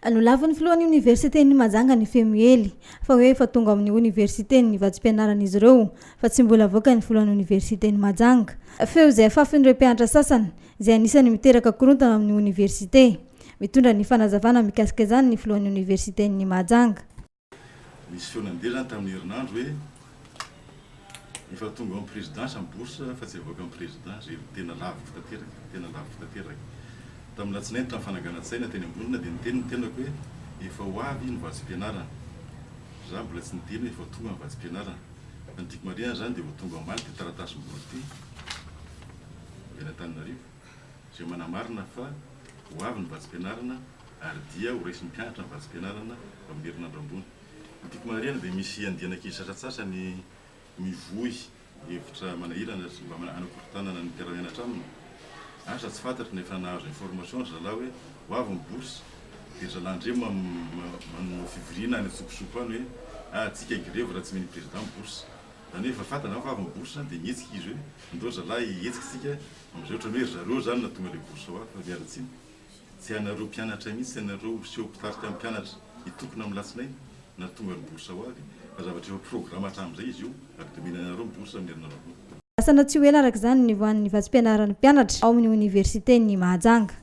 Nolavin'ny filohan'ny oniversiten'i Mahajanga ny feo miely fa hoe efa tonga ao amin'ny oniversite ny vatsim-pianaran'izy ireo fa tsy mbola avoakan'ny filohan'ny oniversiten'i Mahajanga. Feo izay afafin'ireo mpianatra sasany izay anisan'ny miteraka korontana ao amin'ny oniversite. Mitondra ny fanazavana mikasika izany ny filohan'ny oniversiten'i Mahajanga. Nisy feo nandeha zany tamin'ny herinandro hoe efa tonga ao amin'ny présidence ny bourse fa tsy avoakan'ny président, izay tena laviko tanteraka, tena laviko tanteraka. Tamin'ny alatsinainy tamin'ny fananganan-tsaina teny Ambondrona dia niteny ny tenako hoe efa ho avy ny vatsim-pianarana. Za mbola tsy niteny hoe efa tonga ny vatsim-pianarana. Fa ny tiako marihana zany dia vao tonga omaly ity taratasim-bola ity avy any Antananarivo izay manamarina fa ho avy ny vatsim-pianarana ary dia ho raisin'ny mpianatra ny vatsim-pianarana amin'ny herinandro ambony. Ny tiako marihana dia misy andian'ankizy sasantsasany mivoy hevitra manahirana sy mba hanakorontanana ny mpiara-mianatra aminy. Asa tsy fantatro na efa nahazo information ry zalahy hoe ho avy ny bourse dia ry zalahy ndray manao fivoriana any an-tsokosoko any hoe ah tsika grevy raha tsy omen'ny président ny bourse. Izany hoe efa fantany zany fa avy ny bourse dia mihetsika izy hoe andao ry zalahy hihetsika tsika amin'izay ohatran'ny hoe ry zareo izany nahatonga ilay bourse ho avy fa miala tsiny. Tsy ianareo mpianatra mihitsy ianareo seho mpitarika mpianatra hitokona amin'ny latsinainy na tonga ny bourse ho avy fa zavatra efa programme hatramin'izay izy io ary dia omena anareo ny bourse amin'ny herinandro ambony. Andrasana tsy ho ela araka izany ny nivoahan'ny vatsim-pianaran'ny mpianatra ao amin'ny oniversiten'i Mahajanga.